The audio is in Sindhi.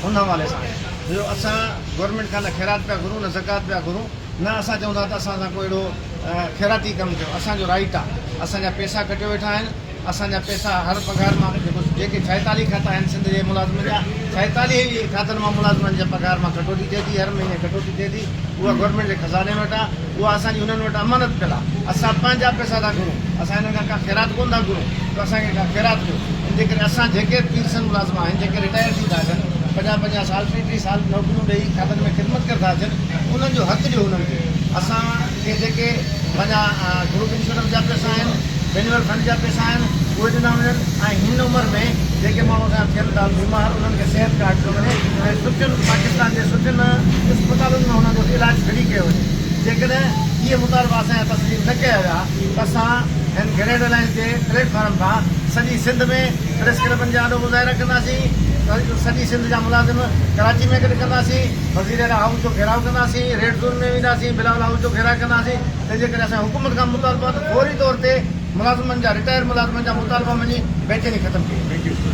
ان حوالي سان آهي جو اسان گورنمينٽ کان نه خيرات پيا گهرون نه زڪوات پيا گهرون نه اسان چئون ٿا ته اسان سان ڪو اهڙو خيراتي ڪم ٿيو اسان جو رائيٽ آهي اسان جا پيسا ڪٽيو ويٺا آهن اسان جا پيسا هر پگهار مان جيڪو جيڪي ڇائيتاليهه کاتا آهن سنڌ جي ملازمن جا ڇائيتاليهه ئي کاتن مان ملازمن جي پگهار مان ڪٽوتي ٿئي ٿي هر مهيني ڪٽوتي ٿئي ٿي اها گورنمينٽ جي خزاني وٽ آهي اها اسان جي انهن وٽ امانت پيل آهي اسان پنهنجا پيسا ٿا گهرون اسان انهن کان ڪا خيرات ڪونه ٿا گهرون ته اسان کي ڪا خيرات ڏيو ان جي ڪري اسان جيڪي به پيرسن ملازم آهن جيڪي رٽائر ٿي ٿا اچن پنجاهه پنجاهه سال ٽيهه ٽيهه سال نوڪريون ڏئي کاتن ۾ خدمت ڪري ٿا اچن انهن جو حق ڏيو انهن کي اسان کي جيڪي پنهنجا گروپ انشورنس جا پئسا آهن، بينول فنڊ جا پئسا آهن اهي ڏنا وڃن ۽ هن عمر ۾ جيڪي ماڻهو اسان جا ٿين ٿا بيمار انهن کي صحت ڪارڊ ڏنو وڃي ۽ سٺين پاڪستان جي سٺين اسپتالن ۾ انهن جو علاج فري ڪيو وڃي جيڪڏهن اهي مطالبا اسان جا تسليم نه ڪيا ويا ته اسان هن گرينڊ الائنس جي پليٽ فارم تان سڄي سنڌ ۾ پريس ڪلبن جي آڏو مظاهرا ڪنداسين سڄي سنڌ جا ملازم ڪراچي ۾ گڏ ڪنداسين. وزير اعليٰ هائوس جو گهيراء ڪنداسين، ريڊ زون ۾ وينداسين، بلاول هائوس جو گهيراء ڪنداسين، تنهن جي ڪري اسان حڪومت کان مطالبو آهي ته فوري طور تي ملازمن جا رٽائر ملازمن جا مطالبا مڃي بيچيني ختم ڪئي وڃي.